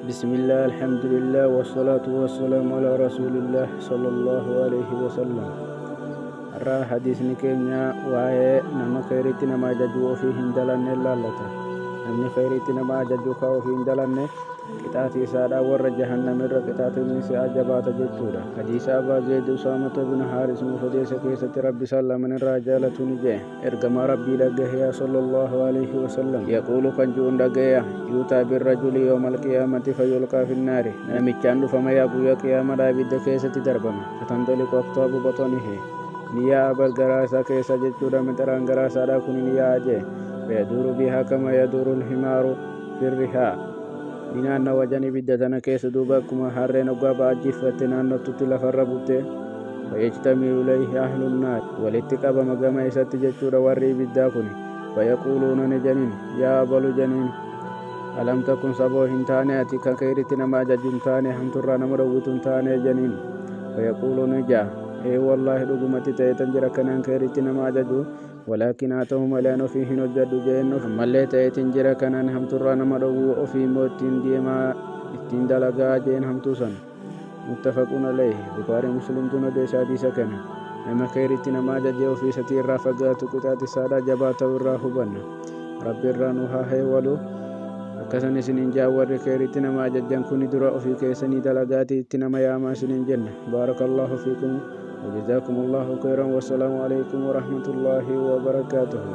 Bismillah, alhamdulillah, wasalaatu wasalaamu alaa rasuulillah sallallahu alayhi wasallam. Har'a hadiisni keenya waa'ee nama kheyriitti nama ajajuu ofii hin dalanne laallata. Namni kheyriitti nama ajajuu ka ofii hin dalanne, qixaati isaadha warra jahannamirra qixaatiin isaa jabaata jechuudha. Hadiisa Abaa Zeyd Usaamata bin Haaris nuuf odeessa keessatti, Rabbi isaan lamaan irraa jaalatu, ni jedhe: Ergamaa Rabbii dhagaheya sallallahu alayhi wasallam yaquulu kan ji'uun dhagaheya: yuutaa birrajuli yawma alqiyaamati fayulqaa finnaari, namichaan dhufama yaa guyyaa qiyaamadha ibidda keessatti darbama. Fatandaliqu aqtaabu baxanihi, ni yaa'a bar garaa isaa keessa jechuudha, mixiraan garaa isaadha kun ni yaa'a jee. Fayaduuru bihaa kama yaduuru alhimaaru firrihaa, ni naannawa jan ibidda tana keessa duuba, akkuma harreen hoggaa ba'aa jiffatte naannottutti lafarra butte. Fayajtamiu ilayhi ahlu nnaar, walitti qabama gama isatti jechuudha warri ibiddaa kun. Fayaquuluuna, ni janiin, yaa abalu janiin, alam takun, saboo hin taane ati kan kheyritti nama ajaju hin taane, hamturraa nama dhowwitu hin taane janiin. Fayaquulu, ni ja'a, ee wallaahi, dhugumatti ta'eetan jira kanaan kheyritti nama ajaju, walaakin, haa ta'u malee, an ofii hin hojjadhu jeen. Ammallee ta'eetin jira kanaan hamturraa nama dhowwu, ofii immoo ittiin deemaa, ittiin dalagaa jeen hamtuu san. Muttafaqun alayhi, Bukaarii Muslimtuun odeessa hadiisa kana. Nama kheyritti nama ajajee ofii isatii irraa fagaatu qixaaxi isaadha jabaa ta'uu irraa hubanna. Rabbi irraa nu haa heewalu. Akkasan isiniin jaa, warri kheyritti nama ajajjan kuni dura ofii keessanii dalagaatii itti nama yaamaa isiniin jenna. Baarakallaahu fiikum wajazaakum allahu kheyran, wassalaamu alaykum warahmatullaahi wabarakaatuhu.